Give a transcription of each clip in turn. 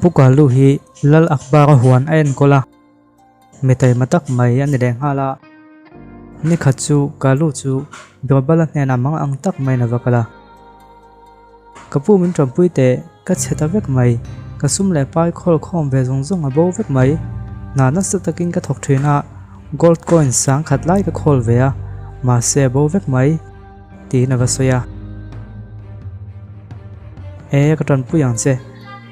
Pu Kalu hi Lal Akbar-a huan a enkawl a, mi taima tak mai a ni leh nghal a. Ni khat chu Kalu chu Birbal-a hnenah mang ang tak maiin a va kal a. Ka pu min tanpui teh, ka chhe ta vek mai, ka sum leh pai khawl khawm ve zawng zawng a bo vek mai. Hna nasa takin ka thawk thin a, gold coin sang khat lai ka khawl ve a, mahse a bo vek mai, tiin a va sawi a. E, ka tanpui ang che,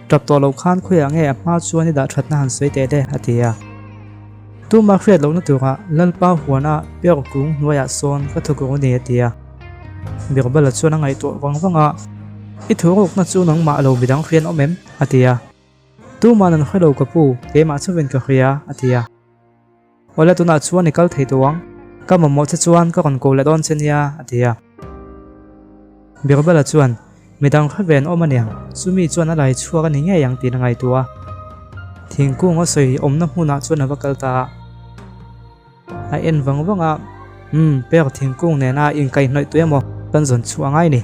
tap tawh loh khan khawiah nge a hma chuan i dah thatna han sawi teh le, a ti a. Tuma hriat lohna turah Lalpa huana per kung hnuaiah sawn ka thu kawng a ni, a ti a. Birbala chuan a ngaihtuah vang vang a, I thu rukna chu nangmah lo midang hrian awm em? a ti a. Tuma'n an hre lo ka pu, keimah chauhin ka hria, a ti a. Awle tunah chuan i kal thei tawh ang, ka mamawh che chuan ka rawn ko leh dawn che nia, a ti a. Birbala chuan, Midang hre ve an awm aniang, chumi chuan a lai chhuak a ni ngei ang tiin a ngaihtuah a. Thingkung a sawi awmna hmunah chuan a va kal ta a. A en vang vang a, Umm, per thingkung nena inkaihhnawih tui emaw kan zawn chhuah a ngai ni.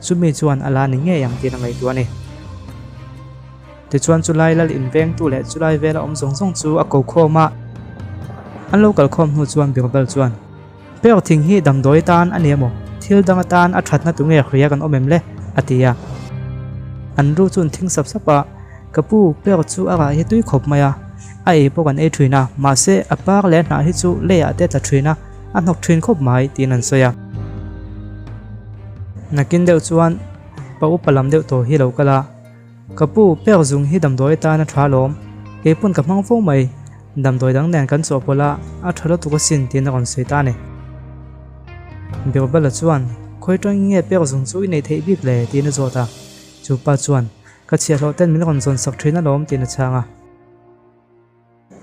Chumi chuan a la ni ngei ang tiin a ngaihtuah a ni. Tichuan chulai lal invengtu leh chulai vela awm zawng zawng chu a ko khawm a. An lo kal khawm hnu chuan Birbal chuan, Per thing hi damdawi tan a ni emaw, thil dang atan a thatna tu nge hria kan awm em le? a ti a. An ru chu an thing sap sap a, Ka pu, per chu a rah hi tui khawp mai a, a ei pawh kan ei thin a, mahse a par leh a hnah hi chu leiah te a tla thin a, a hnawk thin khawp mai, tiin an sawi a. Nakin deuh chuan pa upa lam deuh tawh hi a lo kal a, Ka pu, per zung hi damdawi atan a tha alawm, keipawn ka hmang fo mai, Damdawi dang nen kan chawhpawlh a, a tha lutuk asin tiin a rawn sawi ta a ni. Birbala chuan, Khawi tawng nge pek zung chu i neih theih bik le? tiin a zawt a. Chu pa chuan, Ka chhiahhlawh ten min rawn zawn sak thin alawm tiin a chhang a.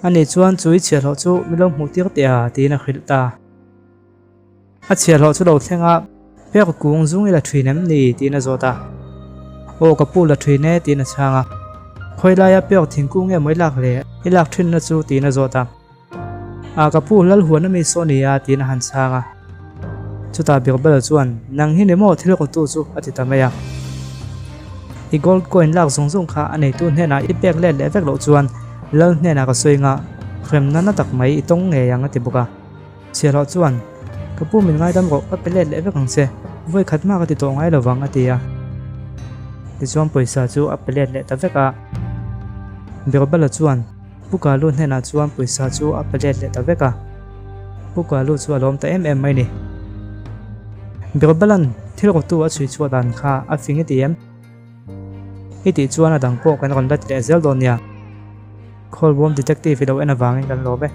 Ani chuan, Chu i chhiahhlawh chu min lo hmuh tir teh a tiin a hrilh ta. A chhiahhlawh chu lo thleng a, Pek kung zung i la thin em ni? tiin a zawt a. Aw ka pu la thin e tiin a chhang a. Khawi laia pek thingkung nge maw i lak le? I lak thinna chu tiin a zawt a. A ka pu lal huan ami saw ni a tiin a han chhang a. Chutah Birbal chuan, Nang hi ni maw thil rawtu chu a ti ta mai a. I gold coin lak zawng zawng kha a neitu hnenah i pek let leh vek loh chuan lal hnenah ka sawi nga, hremna na tak mai i tawng ngei ang a ti bawk a. Chhiahhlawh chuan, Ka pu min ngaidam rawh, ka pe let leh vek ang che, vawi khat hma ka ti tawh ngai lo vang, a ti a. Tichuan pawisa chu a pe let leh ta vek a. Birbala chuan Pu Kalu hnenah chuan pawisa chu a pe let leh ta vek a. Pu Kalu chu a lawm ta em em mai ni. Birbalan thil rawtu a chhui chhuah dan kha a fing i ti em? I tih chuan a dang pawh kan rawn la ti leh zel dawn nia. Khawlbawm Detective i lo en avangin kan lawm e.